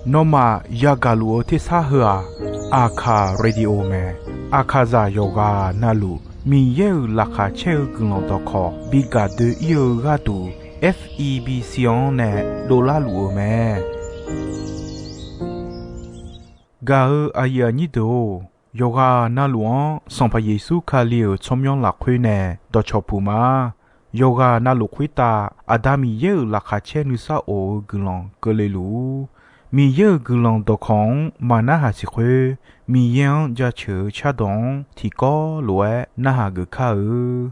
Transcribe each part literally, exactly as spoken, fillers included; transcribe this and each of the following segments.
Nawmaf yagaq luf-eu tersar heu-aq, Aqkaq Radio mae. Aqkaqzaq yawqghaq navluf Miqyaer-euq laqkhaq caer-eu guiqlanq dawqkawq bi gaq doe-ir-eu gharduq, F E B C-anr nae dovlar luf-eu mae. Gaq-eu aqyuif aqnyir deuq-or, yawqghaq navluf-anr Sanqpaq Yeqsur Kali-euq tsawrmyanr lafkhoer nae dawqcawq puq ma. Yawqghaq navluf khoertav Aqda Miqyaer-euq laqkhaq caer nuisar of-eu guiqlanq keuvle luf-ur. Miqyaer-euq guiqlanq dawqkawq-anr maqnarhaq siq khoer, Miqyaer-anr jaceuq-eu cardawq-anr tiqkawv lof-aer narhaq geuf kar-eu.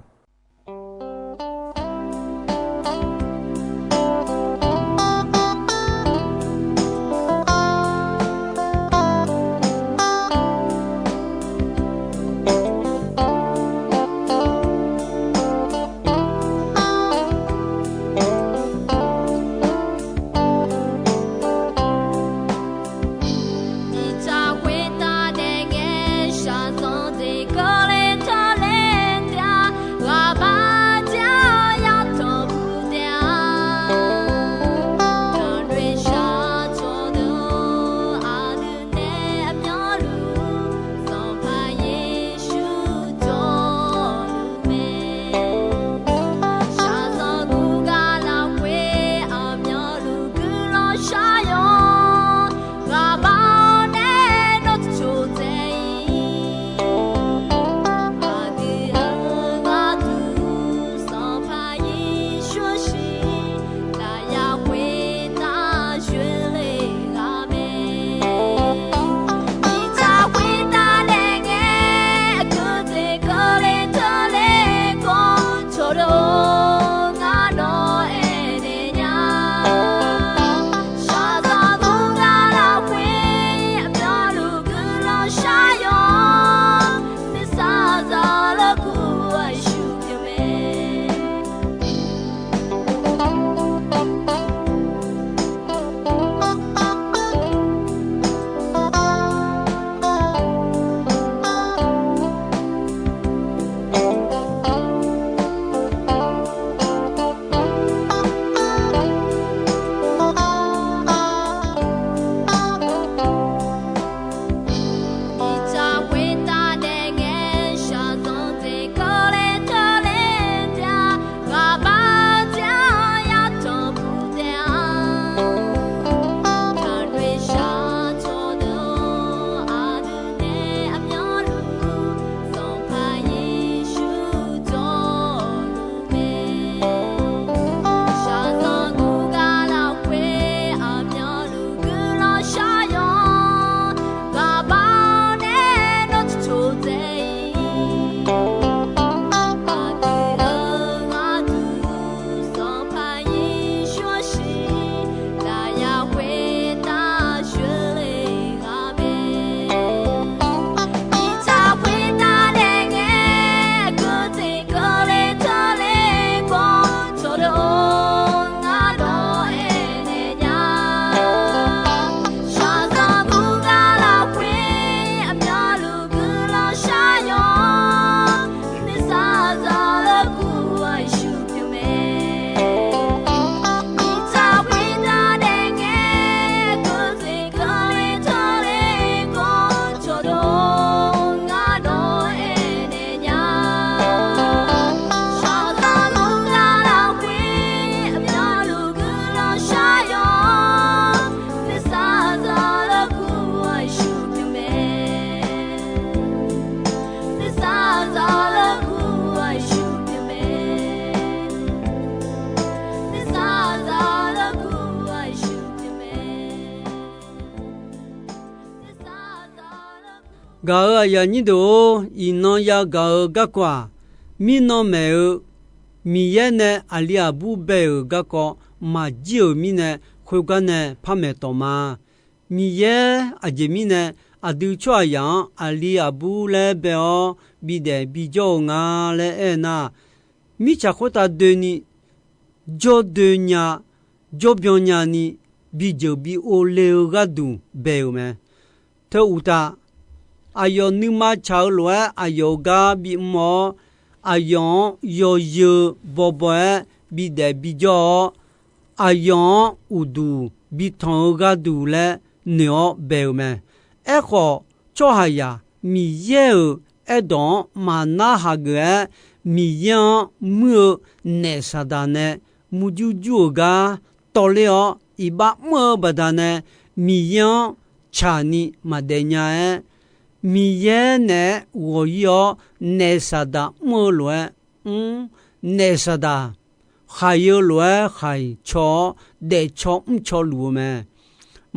Gaq-euq aqyuif aqnyir deuq-or, iqnan yagaq-eu garkawv-aq, mirnan maeq-eu Miqyaer nae aqli aqbur bae-euq garkawv maqjir-euq mirnae, khoergar nae par maeqtawq ma. Miqyaer aqjeq mirnae aqdui tsawrhaqzaq-anr aqli aqbur laer bae-awr bidaef bijawr-eu nga laer aer nar, mirtsaq khoertav doeni jawr doe nya, jawr byan nyani bijeuq bi ov le-eu gharduq bae-euq mae. Teu uqtaf, aqyawf nuima tsaq-eu lof-aer aqyawf-euq gar bimr-awr, aqyawf-anr yawzeu bawbaw-aer bidaef bijawr-awr, aqyawf-anr uqduq bi tanq-eu gharduq laer noeq-awr bae-eu mae. Aerkhawf, tsawrhaqzaq Miqyaer-euq aerdawq-anr maqnar hageuf-aer, Miqyaer-anr muir-eu naef Saqdaq nae murjur jur-euq gar tawvler-awr iqbax mr-eu baqdanae, Miqyaer-anr tsaqni maqdaef nya-aer, Miqyaer naeq-aer ghawq-ir-awr naef Saqdaq mr-eu lof-aer mr, naef Saqdaq khaq-eu lof-aer khaq-iq caw-awr, daefcaw mrcaw luf-eu mae.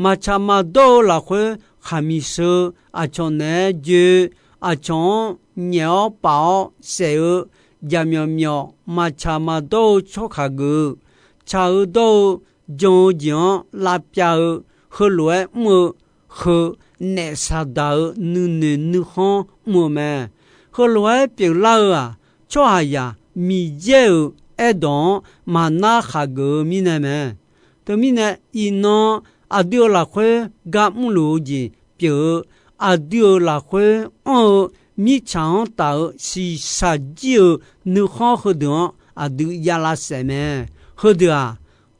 Maqtsaq maqdawr-eu lafkhoer khaqmiq sheu, aqcawq naeq-aer joe, aqcawq-anr nyaef-awr paf-awr saef-eu, jaqmyawf myawf maqtsaq maqdawr-eu tsawrhaq geuf-eu, tsaq-eu dawr-eu jan-eu jeq-anr lavpyav-eu, heulof-aer mr-eu, heu naef Saqdaq-euq nuinoeq nuikhanr mr-eu mae. Heulof-aer pyeuflar-eu-aq, tsawrhaqzaq Miqyaer-euq aerdawq-anr maqnar khaqgeuf-eu mirnae mae. Teumirnae, iqnan aqdui-euq lafkhoer gar mrluf-eu jeq pyeuf-eu, aqdui-euq lafkhoer anr-eu mirtsaq-anr taf-eu shiqshaq jir-euq nuikhanr heudeuq-anr aqdui ya lavsaef mae. Heudeuq-aq,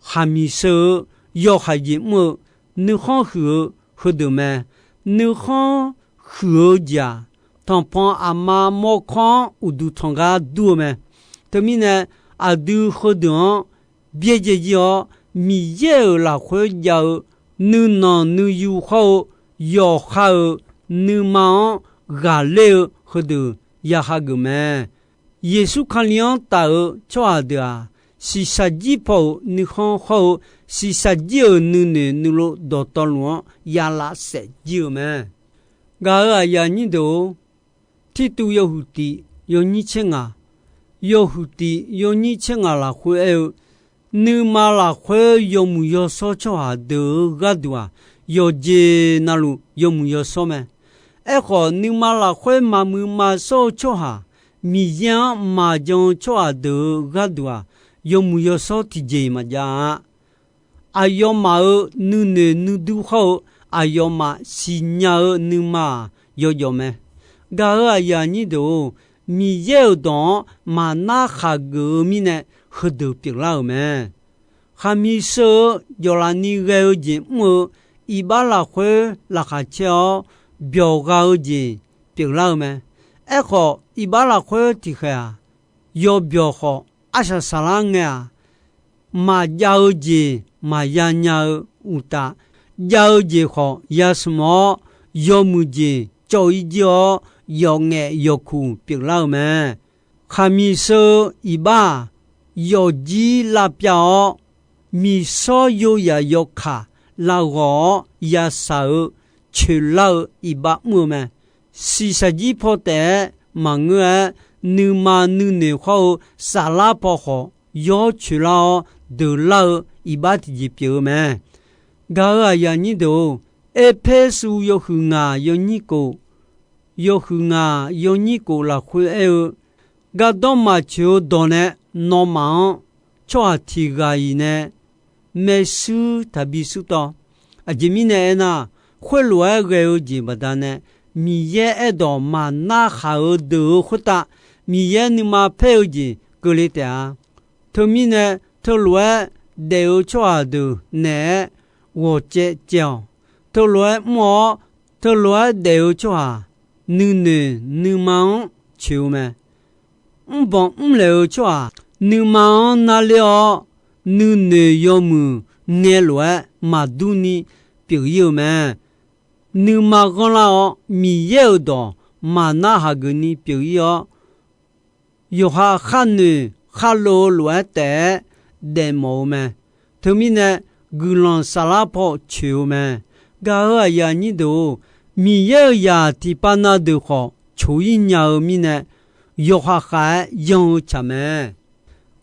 khaqmiq sheu-eu, yawhaiq jeq mr-eu, nuikhanr huiq-eu heudeuq mae. Nuikhanr huiq-eu jeq-aq, tanqpanq aqma mawrkawr-anr uqduq tanq gar dur-eu mae. Teumirnae, aqdui heudeuq-anr byaerdzae jir-awr, Miqyaer-euq lafkhoer jav-eu nuinanq nuiyu hawr-eu yawqha-euq nuima-anr ghaqler-eu heudeuq ya hageuf mae. Yeqsur Kali-anr taf-eu tsawrhaq deuq-aq, shiqshaq jir paw-euq nuikhanr hawr-eu shiqshaq jir-euq nuinoeq nuilov dawqtawvluf-anr ya lavsaef jir-eu mae. Gaq-euq aqyuif aqnyir deuq-or, Tirtuv yawhuiq tiq yawnyir tser ngaq, yawhuiq tiq yawnyir tser ngaq lafkhoer aer-eu, nuima lafkhoer yawmuiq yawshawr tsawrhaq deuq-eu gharduq-aq, yawqjeq navluf yawmuiq yawshawr mae. Aerkhawf, nuima lafkhoer maqmuiq maqshawr-eu tsawrhaq, Miqyaer-anr maqjan-eu tsawrhaq deuq-eu gharduq-aq, yawmuiq yawshawr tiqjeq-iq maqjav-a. Aqyawfmaf-euq nuinoeq nuidur hawr-eu aqyawfmaf siqnya-eu nuima-aq, yawjawf mae. Gaq-euq aqyuif aqnyir deuq-or, Miqyaer-euq dawq-anr maqnar khaqgeuf-eu mirnae heudeuq pyeuflar-euq mae. Khaqmiq sheu-eu jawqlafni ghae-eu jeq mr-eu, iqbax lafkhoer laqkhaq caer-awr byawq gha-eu jeq pyeuflar-eu mae. Aerkhawf, iqbax lafkhoer tiqkhaeq-aq, yawbyawq khawf arsaq saqlar ngae-aq, maqjav-eu jeq maqya nya-eu uqtaf, jav-eu jeq khawf yasmq-awr, yawmuiq jeq cawv-ir jir-awr, yawqngaef yawqkuq pyeuflar-eu mae. Khaqmiq sheu-eu iqbax-aq, yawfjir lavpyav-awr, miqshawr yoyaq yawkaq lavghawq-awr yashaq-eu coeqlar-eu iqbax mr-eu mae. Shiqshaq jir paw taef-aer maqngeur-aer, nuima nuinoeq hawr-eu saflar paw khawf yawr coeqlar-awr deuqlar-eu iqbax tiqjeq pyeuf-eu mae. Gaq-euq aqyuif aqnyir deuq-or, Erpersu yawhuiq ngaq yawnyir kof, yawhuiq ngaq yawnyir kof lafkhoer aer-eu, gardanr maqcoeq-eu dawq nae nawmaf-anr tsawrhaq tiq ghaq-iq nae maershuir taqbi shuir tawv. Aqjeq mirnae aernar, khoerlof-aer ghae-eu jeq baqdanae, Miqyaer aerdawq maqnar khaq-eu deuq-eu khoertav, Miqyaer nuima paer-eu jeq keuvle taef-a. Teumirnae, teulof-aer daef-eu tsawrhaq deuq naeq-aer ghawqcaev caev-awq. Teulof-aer mr-awr, teulof-aer daef-eu tsawrhaq nuinoeq nuima-anr coeq-eu mae. Mrbanq mrlaeq-eu tsawrhaq nuima-anr narler-awr, nuinoeq yawmuiq ngae lof-aer maqdur ni pyeuf-ir-eu mae. Nuima ghanrlar-awr, Miqyaer-euq dawq maqnar hageuf ni pyeuf-ir-awr, yawqha kharnoeq kharlov-eu lof-aer taef-aer daefmawf-eu mae. Teumirnae, guiqlanq saflar paw coeq-eu mae. Gaq-euq aqyuif aqnyir deuq-or, Miqyaer-euq zaq tiqpav na deuq khawf coq-ir nya-eu mirnae, yawqha khav-aer yan-eu tsaq mae.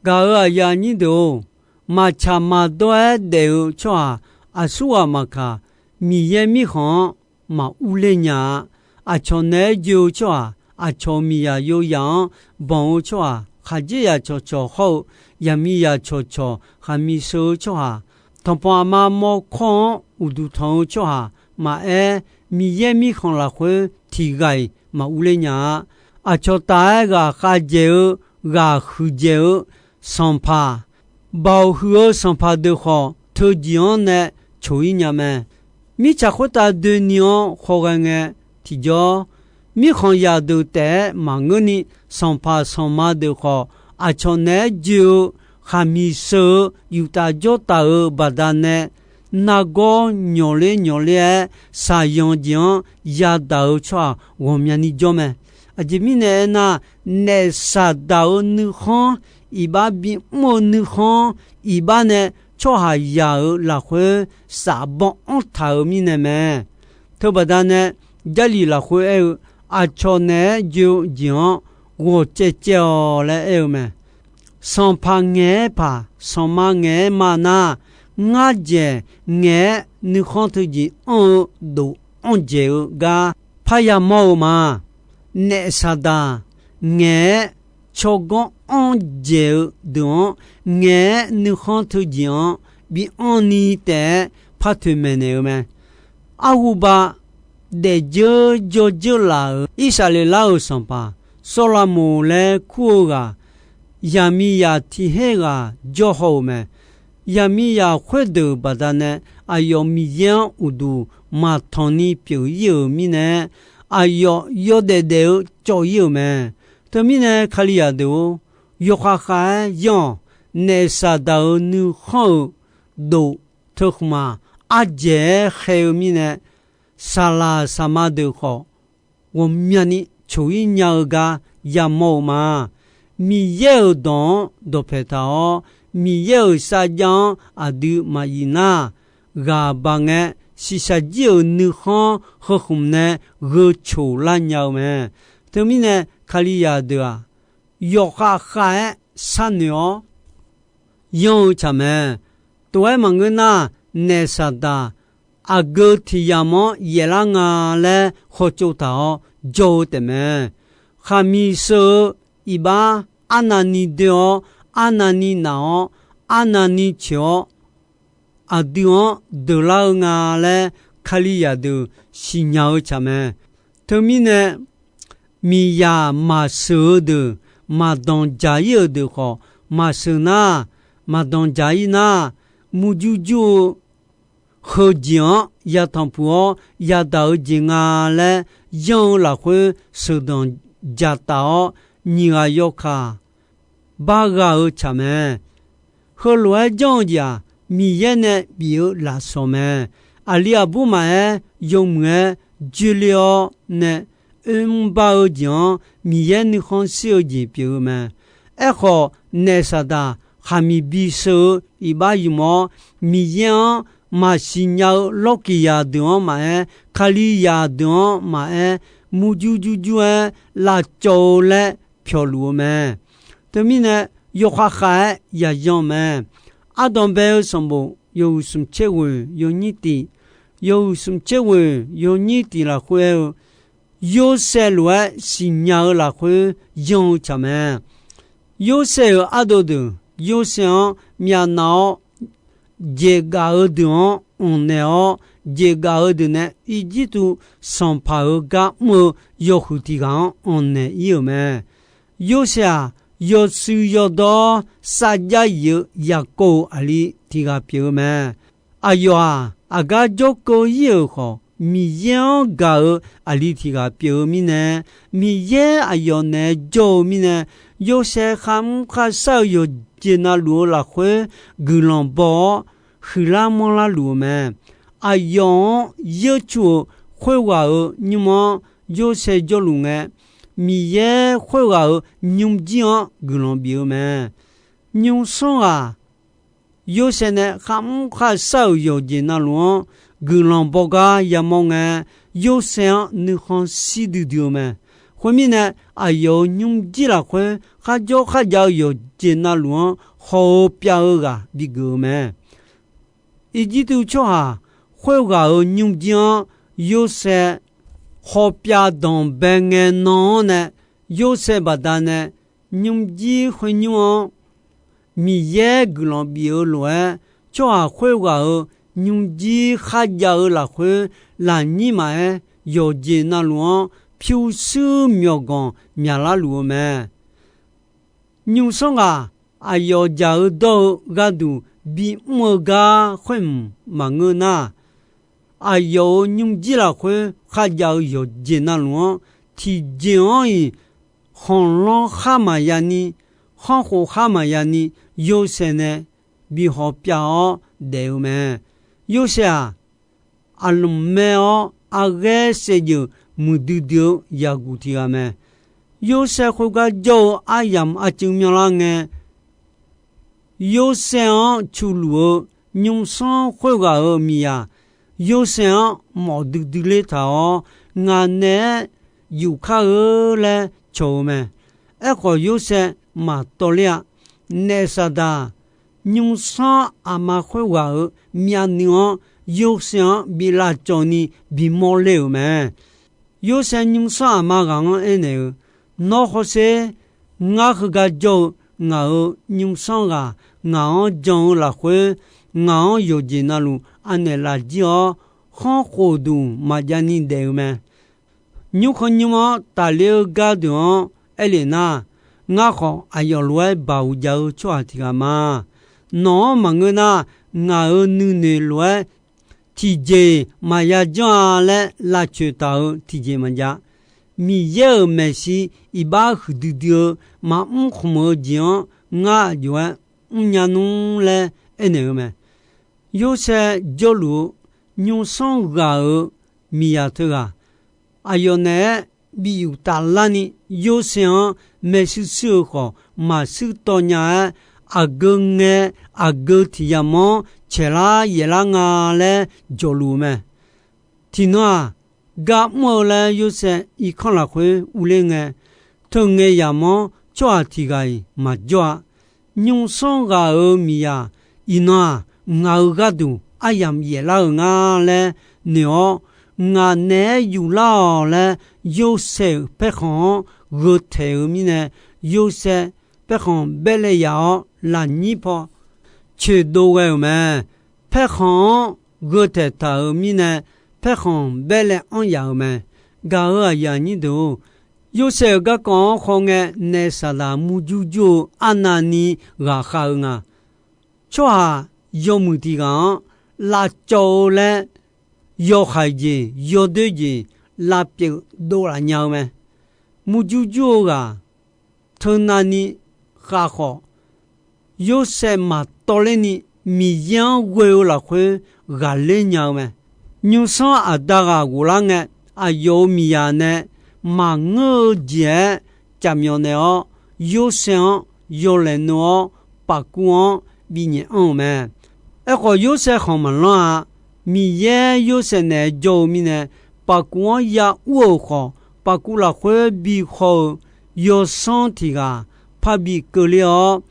Gaq-euq aqyuif aqnyir deuq-or, maqtsaq maqdawr-aer daef-eu tsawrhaq aqsurghaq maqkaq, Miqyaer Mirkhanq-anr maqurler nya-a. Aqcawq naeq-aer joe-eu tsawrhaq, aqcawq miqzaq yoyaq-anr banq-eu tsawrhaq, khaqdzer zaq cawqcawq hawr-eu, zaqmiqzaq cawqcawq khaqmiq sheu-eu tsawrhaq, tanqpanq aqma mawrkawr-anr uqduq tanq-eu tsawrhaq maqaer, Miqyaer Mirkhanq lafkhoer tiq ghaq-iq maqurler nya-a. Aqcawq taf-aer ghaqkhav dzaeq-eu, ghaq huiqdzaeq-eu sanqpaq, baoq huiq-eu sanqpaq deuq khawf, teujeq-anr nae coq-ir nya mae. Mirtsaq khoertav doeni-anr khawghae ngae, tiqjawr, mirkhanq zaqdeuq taef-aer maqngeurni, sanqpaq sanqma deuq khawf, aqcawq naeq-aer joe-eu khaqmiq sheu-eu yuftav jawrtaf-euq baqdanae, nargawr nyawqler nyawqler-aer shaqzanq jeq-anr yadaq-eu tsawrhaq ghawqmyani jawr mae. Aqjeq mirnae aernar, naef Saqdaq-euq nuikhanr iqbax bimr-eu nuikhanr iqbax nae tsawrhaqzaq-euq lafkhoer safbanr anrtaq-euq mirnae mae. Teubaqda nae Jarlif lafkhoer aer-eu, aqcawq naeq-aer joe-eu jeq-anr ghawqcaev caev-awq laer aer-eu mae. Sanqpaq ngaeq-aer paq, sanqma ngaeq-aer ma nar, ngar dzaeq ngaeq-aer nuikhanr teujeq anr-eu dof anr dzaeq-eu gar parya mawr-eu ma. Naef Saqdaq ngaeq-aer tsawrganr anr dzaeq-eu deuq-anr, ngaeq-aer nuikhanr teujeq-anr bi anrni taef-aer par toeqmaeq naeq-eu mae. Arhuba daefdzeur jawrdzeur laf-euq Irsaqleqlav-euq sanqpaq Sawrlaqmoq laer kur-eu ghaq, zaqmiqzaq tiq her ghaq jawr haw-euq mae. Zaqmiqzaq khoerdeuq baqdanae aqyawf Miqyaer-anr uqduq maqtanq ni pyeuf-ir-euq mirnae, aqyawf yawdaef daef-eu cawv-ir-euq mae. Teumirnae Kalizaq deuq-or, yawkhav khav-aer yanr-awq. Naef Saqdaq-euq nuikhanr-euq dof teukhmq-aq, ardzaeq-aer khaer-eu mirnae, saqlaq saqma deuq khawf, ghawqmyani coq-ir nya-eu gar yamawr-eu ma. Miqyaer-euq dawq-anr dawqpaeq taq-awr, Miqyaer-euq sarjax-anr aqdui maqyif nar, ghaq baq ngae, shiqshaq jir-euq nuikhanr heu khmq nae gheu coq lar nya-eu mae. Teumirnae Kalizaq deuq-aq, yawkhav khav-aer sharnoeq-awr yanr-eu tsaq mae. Tov-aer maqngeur nar, naef Saqdaq aqgeu tiq yamq-anr yaeflar nga laer hawtsov taq-awr jawr-eu taefmae. Khaqmiq sheu-eu iqbax arnavni doe-awr, arnavni naf-awr, arnavni coeq-awr, aqdui-anr deuqlar-eu nga laer Kalizaq deuq siqnya-eu tsaq mae. Teumirnae, miqzaq maqsheuq-eu deuq, maqdanq dzaq-ir-euq deuq khawf, maqsheuq nar, maqdanq dzaq-ir nar, murjur jur-eu heujeq-anr yatanq puq-awr yadaq-eu jeq nga laer yanr-eu lafkhoer sheuqdanq dzaqtaf-awr, nyiq ghaq yawkaq bar gha-eu tsaq mae. Heulof-aer janr-eu jeq-aq, Miqyaer nae bif-eu lafsawq mae. Aqli aqbur maqaer, yawmuiq-aer joeler-awr nae oermr bar-eu jeq-anr Miqyaer nuikhanr shir-eu jeq pyeuf-eu mae. Aerkhawf, naef Saqdaq khaqmiq bisheu-eu iqbax ymq-awr, Miqyaer-anr maqsiq nya-eu lawrkiq zaq deuq-anr maqaer, Kalizaq deuq-anr maqaer, murjur jurjur-aer lavcawv-eu laer pyawqluf-eu mae. Teumirnae, yawkhav khav-aer yaqyan mae. Ardanq bae-eu sanqbof yawhuiq smq tser ghoeq yawnyir tiq, yawhuiq smq tser ghoeq yawnyir tiq lafkhoer aer-eu, Yorsaev lof-aer siqnya-eu lafkhoer yanr-eu tsaq mae. Yorsaev-euq ardov deuq, Yorsaev-anr myavnav-awr, jeqgaf-eu deuq-anr anqnaeq-awr, jeqgaf-eu deuq nae Irjirtuv sanqpaq-euq gar mr-eu yawhuiq tiq ghaq-anr anqnaeq-ir-euq mae. Yorsaev-aq, yawshuif yawdawr-awr sarjax yif-eu Yaqkov-euq aqli tiq ghaq pyeuf-eu mae. Aqyawf-aq, aqgar jawrkeuv-ir-euq khawf, Miqyaer-anr gaq-eu aqli tiq ghaq pyeuf-eu mirnae, Miqyaer aqyawf naeq-aer jawr-eu mirnae, Yorsaev kharmr kharshar-euq yawqjeq navluf-eu lafkhoer guiqlanq baw-awr, huiqlar manrlar luf-eu mae. Aqyawf-anr yeurcu-euq khoerghaq-euq nymr-anr Yorsaev jawrluf ngae, Miqyaer khoerghaq-euq nymrjir-anr guiqlanq bif-eu mae. Nymrsanr ghaq Yorsaev nae kharmr kharshar-euq yawqjeq navluf-anr guiqlanq baw gar yamawr ngae, Yorsaev-anr nuikhanr shir duidui-eu mae. Khoermirnae, aqyawf-euq nymrjir lafkhoer kharjawr kharjav-eu yawqjeq navluf-anr haw-eu pyav-eu ghaq bigeuf-eu mae. Irjirtuv tsawrhaq khoerghaq-euq nymrjir-anr Yorsaev hawpyav danqbae ngae nan-anr nae, Yorsaev baqdanae nymrjir khoernymr-anr Miqyaer guiqlanq bif-eu lof-aer, tsawrhaq khoerghaq-euq nymrjir kharjav-eu lafkhoer, lafnyir maqaer, yawqjeq navluf-anr pyurshuir myawqganq myaqlar luf-eu mae. Nymrsanr ghaq aqyawf jaq-eu dawr-eu gharduq bimr-eu gar khoermq maqngeur nar, aqyawf-euq nymrjir lafkhoer kharjav-eu yawqjeq navluf-anr tiqjeq-anr-iq khanqlanr khar maqya ni, khanrkhof khar maqya ni, Yorsaev nae bi hawpyav-awr daef-eu mae. Yorsaev-aq, aqlmq-mae-awr arghaer saevdzeuf muiqdui dui-eu yaqguq tiq ghaq mae. Yorsaev khoergar jawr-eu aryamq arcuiv myanrlar ngae, Yorsaev-anr cu luf-eu nymrsanr khoerghaq-euq miqyaq, Yorsaev-anr mawf duidui ler taq-awr, ngaq naeq-aer yufkar-eu laer cawq-eu mae. Aerkhawf, Yorsaev maqtawv ler-a. Naef Saqdaq nymrsanr aqma khoerghaq-euq myavnuiv-anr Yorsaev-anr bi lavcawv ni bimawr ler-euq mae. Yorsaev nymrsanr aqma ghaq-anr aernaeq-eu, Nawr hawsher. Ngar heugar jawr-eu ngaq-euq nymrsanr ghaq ngaq-anr jan-eu lafkhoer, ngaq-anr yawqjeq navluf anaeq lafjir-awr, khanrkhof duq maqjav ni daef-eu mae. Nymrkhanr nymr-anr tafler-eu gardeuq-anr aerlef nar, ngar khawf aqyawf lof-aer baoq jav-eu tsawrhaq tiq ghaq ma. Nawq-anr maqngeur nar, ngaq-euq nuinoeq lof-aer tiqjeq-iq maqya janr-a laer lavcoeq taq-euq tiqjeq maqjav. Miqyaer-euq maeqshi iqbax huiqdui dui-eu maqmr khmq-eu jeq-anr ngar aqjox-aer mrnya nmr laer aernaeq-eu mae. Yorsaev jawrluf-eu nymrsanr ghaq-euq miqyaq teughaq, aqyawf naeq-aer bi yuf taflarni, Yorsaev-anr maershuir shuir-eu khawf, maqshuir tawv nya-aer, aqgeu ngae, aqgeu tiq yamq-anr caeqlar yaeflar nga laer jawqluf-eu mae. Tiqnan-aq, gar mr-eu laer Yorsaev irkanr lafkhoer urler ngae, teu ngae yamq-anr tsawrhaq tiq ghaq-iq maqjawr-a. Nymrsanr ghaq-euq miqyaq, iqnan-aq, ngaq-euq gharduq aryamq yaeflar-euq nga laer noeq-awr, ngaq naeq-aer yuflar-awq laer Yorsaev-euq paerkhanq-anr gheu-taeq-eu mirnae, Yorsaev paerkhanq baerlae yaf-awr lafnyir paw coeqdov ghae-euq mae. Paerkhanq-anr gheu taeq taq-euq mirnae, paerkhanq baerlae anr yaf-euq mae. Gaq-euq aqyuif aqnyir deuq-or, Yorsaev-euq garkawv-anr khawngae, naef Saqdaq murjur jur-eu arnavni ghaqkhav-eu nga. Tsawrhaq yawmuiq tiq ghaq-anr lavcawv-eu laer, yawhaiq jeq yawdoer jeq lavpyeuf dovlaf nya-eu mae. Murjur jur-eu ghaq teunavni khav khawf, Yorsaev maqtawvler ni Miqyaer-anr ghoe-eu lafkhoer ghaqler nya-eu mae. Nymrsanr aqda ghaq ghoflar ngae, aqyawf-euq miqyaq nae maqngeur-eu jeq-aer caf myawf naeq-awr, Yorsaev-anr yawlaeq nmr-awr, paqkuv-anr binyaef anr-eu mae. Aerkhawf, Yorsaev khanq maqlanr-a. Miqyaer Yorsaev naeq-aer jawr-eu mirnae, paqkuv-anr ya ur-euq khawf, paqkuv lafkhoer bi haw-eu yawsanr tiq ghaq parbi keuvler-awr,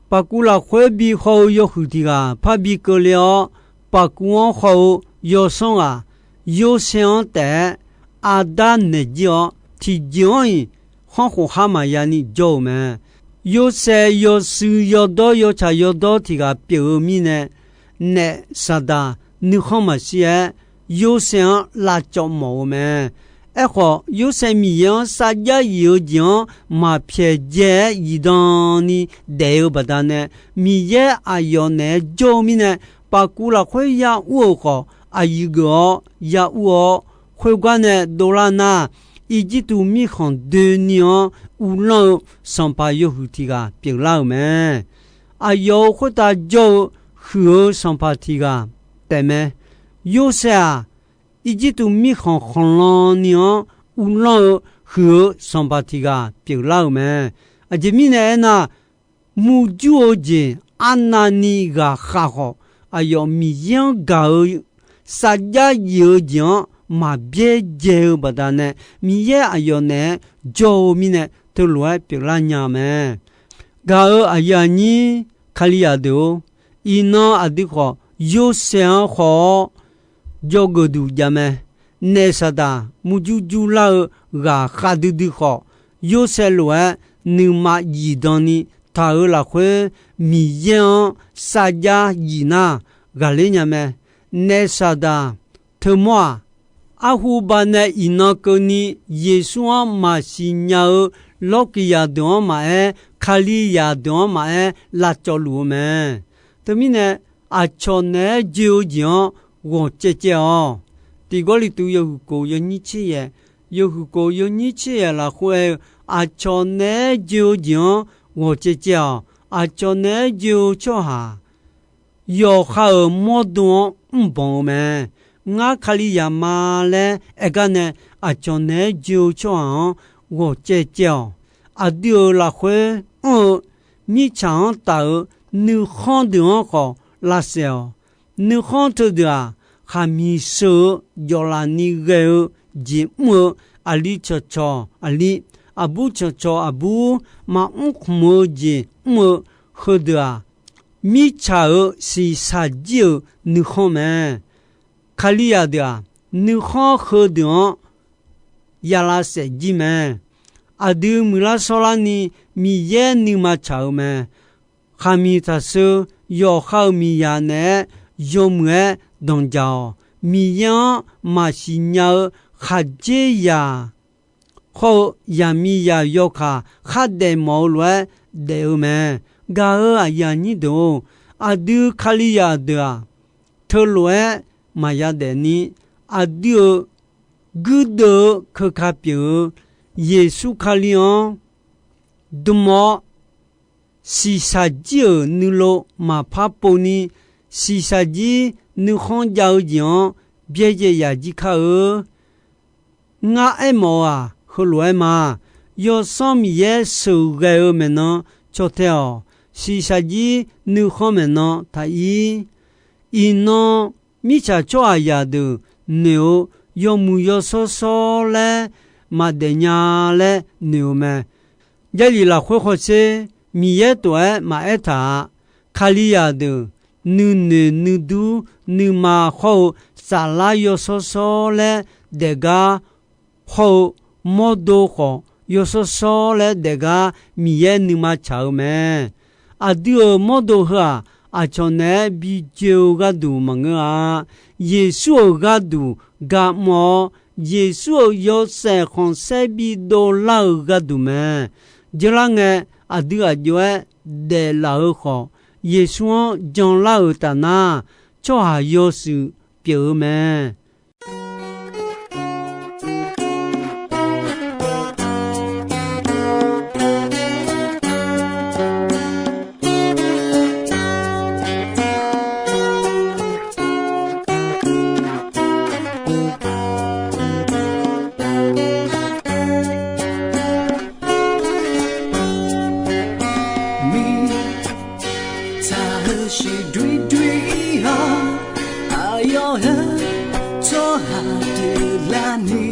paqkuv lafkhoer bi haw-eu yawhuiq tiq ghaq parbi keuvler-awr, paqkuv-anr haw-eu yawsanr ghaq Yorsaev-anr taef-aer aqda naeq jir-awr, tiqjeq-anr-iq khanrkhof khar maqya ni jawr-euq mae. Yorsaev yawshuif yawdawr yawtsaq yawdawr tiq ghaq pyeuf-eu mirnae, naef Saqdaq nuikhanr maqshir-aer Yorsaev-anr lavcawv mawf-eu mae. Aerkhawf, Yorsaev Miqyaer-anr sarjax yif-eu jeq-anr maqpyaeq dzae-aer zifdan ni daef-eu baqdanae, Miqyaer aqyawf naeq-aer jawr-eu mirnae, paqkuv lafkhoer ya ur-euq khawf, aqyuif geuf-awr ya ur-awr, khoergar nae dovlar nar, Irjirtuv mirkhanq doeni-anr uvlanr-eu sanqpaq yawhuiq tiq ghaq pyeuflar-euq mae. Aqyawf-euq khoertav jawr-eu huiq-eu sanqpaq tiq ghaq taefmae. Yorsaev-aq, Irjirtuv mirkhanq khanqlan ni-anr uvlanr-eu huiq-eu sanqpaq tiq ghaq pyeuflar-euq mae. Aqjeq mirnae aernar, murjur-eu jeq arnavni ghaqkhav khawf, aqyawf Miqyaer-anr gaq-eu sarjax yif-eu jeq-anr maqbyaer dzae-eu baqdanae, Miqyaer aqyawf naeq-aer jawr-eu mirnae teulof-aer pyeuflar nya mae. Gaq-euq aqyuif aqnyir Kalizaq deuq-or, iqnan aqdui khawf Yorsaev-anr haw-awr jawrgeuf duq javmae. Naef Saqdaq murjur jurlar-eu ghaqkhav duidui khawf, Yorsaev lof-aer nuima zifdan ni taq-euq lafkhoer, Miqyaer-anr sarjax yif nar ghaqler nya mae. Naef Saqdaq teumawr-aq, arhu banae iqnan keuvni Yeqsur-anr maqsiq nya-eu lawrkiq zaqdeuq-anr maqaer, Kalizaq deuq-anr maqaer lavcawv luf-eu mae. Teumirnae, aqcawq naeq-aer joe-eu jeq-anr ghawq caev caev-awq. Tiq Gawrliqtu yawhuiq kof yawnyir tser yaeq, yawhuiq kof yawnyir tser yaeq lafkhoer aer-eu, aqcawq naeq-aer joe-eu jeq-anr ghawq caev caev-awq. Aqcawq naeq-aer joe-eu tsawrhaq yawqha-euq mawrdo-anr mrbanq-eu mae. Ngar Kalizaq ma laer aer gar nae, aqcawq naeq-aer joe-eu tsawrhaq-anr ghawq caev caev-awq. Aqdui-euq lafkhoer anr-eu mirtsaq-anr taf-euq nuikhanr deuq-anr khawf lavsaef-awq. Nuikhanr teudeuq-aq, khaqmiq sheu-eu jawflaf ni ghae-eu jeq mr-eu, aqli cawqcawq aqli, aqbur cawqcawq aqbur, maqmr khmq-eu jeq mr-eu heudeuq-aq, mirtsaq-euq shiqshaq jir-euq nuikhanr mae. Kalizaq deuq-aq, nuikhanr heudeuq-anr ya lavsaef jir mae. Aqdui muiqlar shawrlarni Miqyaer nuima tsaq-eu mae. Khaqmiq taqsheu, yawqha-euq miqzaq naeq-aer yawmuiq-aer danqdzaq-awq. Miqyaer-anr maqsiq nya-eu khaqdzerzaq hawr-eu zaqmiqzaq yawkaq khardaef mawf-eu lof-aer daef-eu mae. Gaq-euq aqyuif aqnyir deuq-or, aqdui Kalizaq deuq-aq, teulof-aer maqya daefni, aqdui-euq guirdeuv-eu keuka pyeuf-eu Yeqsur Kali-anr dm-awr, shiqshaq jir-euq nuilov maqpar povni, shiqshaq jir nuikhanr jav-eu jeq-anr byaerdzae yaq jir kar-eu. Ngar aermawf-eu-aq, heulof-aer ma. Yawsanr Miqyaer sheuqghae-eu maeqnan caw tae-awq. Shiqshaq jir nuikhanr maeqnan taq ir. Iqnan mirtsaq tsawrhaqzaq deuq noeq-eu yawmuiq yawshawr shawr laer maqdaef nya laer noeq-eu mae. Jarlif lafkhoer hawsher, Miqyaer tof-aer maqaer taq-a. Kalizaq deuq nuinoeq nuidur nuima hawr-eu saflar yawshawr shawr laer daefgar hawr-eu mawrdo khawf yawshawr shawr laer daefgar Miqyaer nuima tsaq-eu mae. Aqdui-euq mawrdo heu-aq, aqcawq naeq-aer bijoe-eu gharduq maqngeur-a. Yeqsur-euq gharduq gaqmawf-awr, Yeqsur-euq yawshaef khanqsaer bidov lar-euq gharduq mae. Jeurlar ngae, aqdui aqjox-aer daeflaf-eu khawf, Yeqsur-anr janlar-euq tafnar, tsawrhaq yawshuif pyeuf-eu mae. Mirtsaq heusiq doer doer-awr, aqyawf heu tsawrhaq pyeuflarni,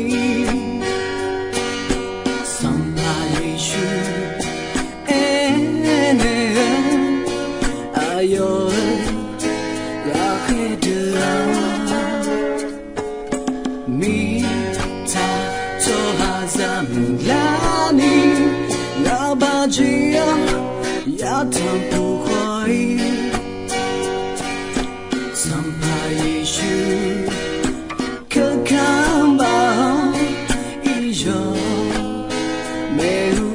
Sanqpaq Yeqsur aernaeq-eu, aqyawf-euq ghaqkhaer deuq-aq, mirtsaq tsawrhaqzaq muiqlarni, ngaqbaq jeq-awr yatanq puq khawf-ir, Sanqpaq Yeqsur keuka baf-awr, iryawq maeq-eu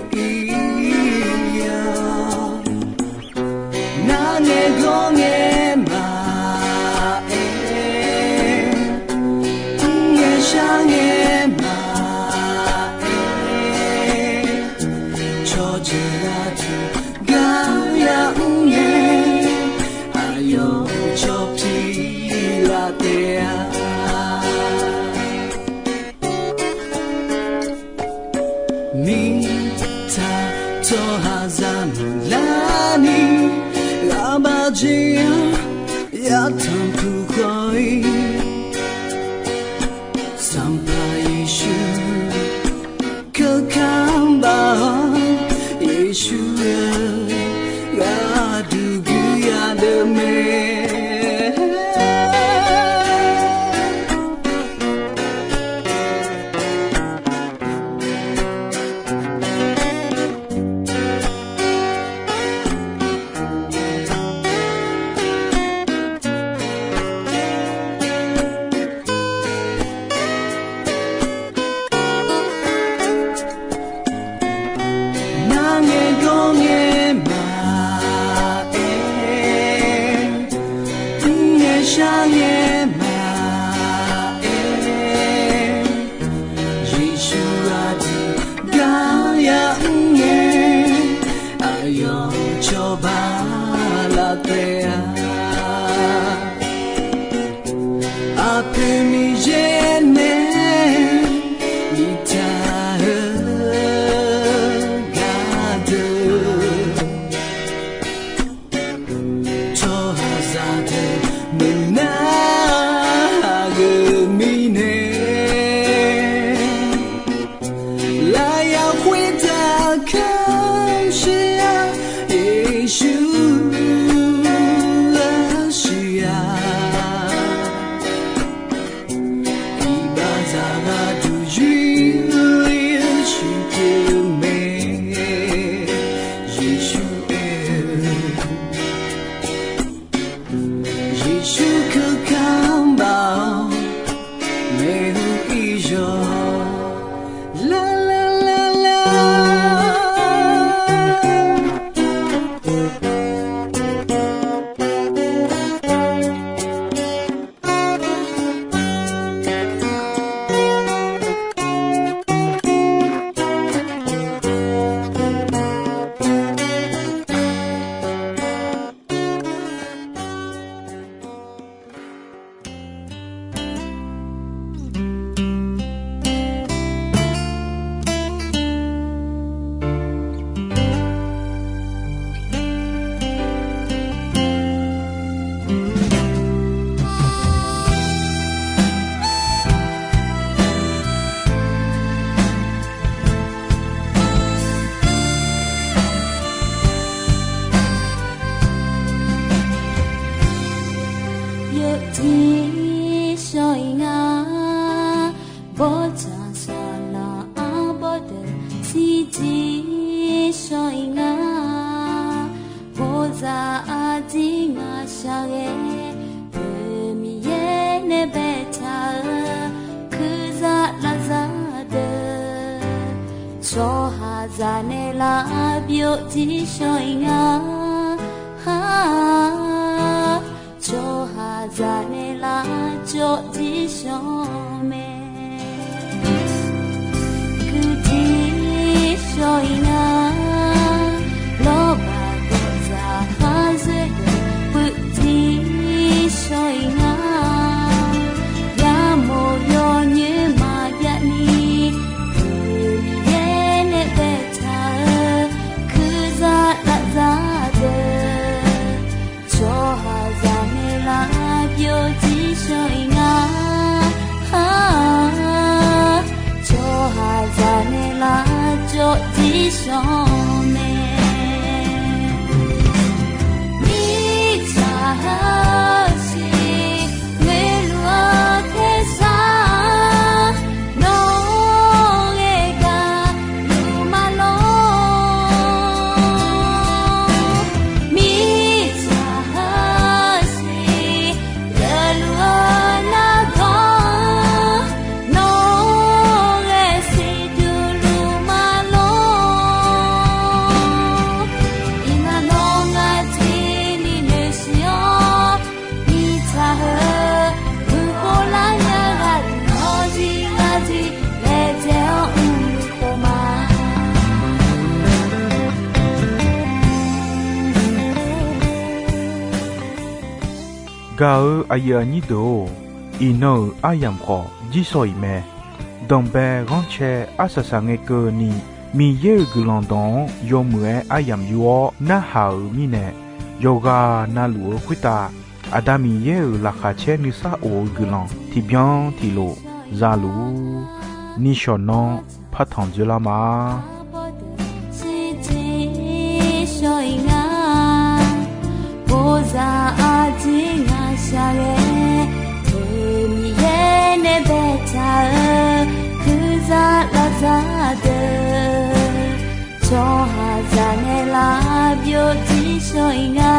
ir-awr, ngar ngae gawr ngae maqaer, mr ngae shar ngae maqaer, cawqjeuq aqduq gar ya mr ngae, aqyawf-euq cawq pi laf taef-a. Mirtsaq tsawrhaqzaq muiqlarni, ngaqbaq jeq-awr yatanq puq khawf-ir, Sanqpaq Yeqsur keuka baf-awr, Yeqsur-eu gharduq guiqya deuq mae. yaer maqaer, Yeqsur aqdui gar yamr ngae, aqyawf cawba laf taef-a. Aqpoeq Miqyaer nae biftaq-eu gardeuq, tsawrhaqzaq deuq maeqnar-eu mirnae, lafyaq khoertav kamq shir-a, Yeqsur arsiq-a. Iqbaxzaq gharduq yoer-eu shuif pyeuf-eu mae. Yeqsur aer-eu, Yeqsur keuv kamq baf-awr, maeqhu iqyawq lar lar lar lar. Yawqjeq shawr-iq nga, bawrtsanq saqlaq arbawr deuq shirjeq shawr-iq nga. Hawzaq aqjeq ngaq shaqghae, Miqyaer nae baetaq-eu kurzaq lafzaq deuq, tsawrhaqzaq nae lavbyov jeq shawr-iq nga. Tsawrhaqzaq nae lavcawv jeq shawr mae. Kuiqjeq shawr-iq nga, lawrbaq gawqzaq khar zoer deuq puivjeq shawr-iq nga. Yamawr yawnyoer maqjav ni, Miqyaer nae baetaq-eu kurzaq lafzaq deuq, tsawrhaqzaq nae lavbyov jeq shawr-iq nga. Tsawrhaqzaq nae lavcawv jeq shawr mae. Mirtsaq heusiq ngoeqluf-eu tersar, nawr-eu gharduq maqlawr. Mirtsaq heusiq geufluf-eu nargawr, nawr-eu gharduq siqduq luf maqlawr. Iqnan nawr ngar jeq ni noeqsiq-awr, mirtsaq heu guiqkhov lar nya gharduq nawr zir ngar jeq laejae-awr mrluf khof ma. Gaq-eu aqyuif aqnyir deuq-or, iqnan-euq aryamq khawf jirshaw-iq mae. Danqbae ghanrcae arsaq saq ngae keuvni, Miqyaer-euq guiqlanq dawq-anr yawmuiq-aer aryamq yur-awr narhaq-euq mirnae, yawqghaq navluf-eu khoertav Aqda Miqyaer-euq laqkhaq caer nuisar of-eu guiqlanq tiqbyan tiqlof za luf-ur. Nishawq nan partanq dzoerlar ma. Shawr-iq nga, bawrzaq aqjeq ngaq shaqghae, Miqyaer nae baetaq-eu kurzaq lafzaq deuq, tsawrhaqzaq nae lavbyov jeq shawr-iq nga.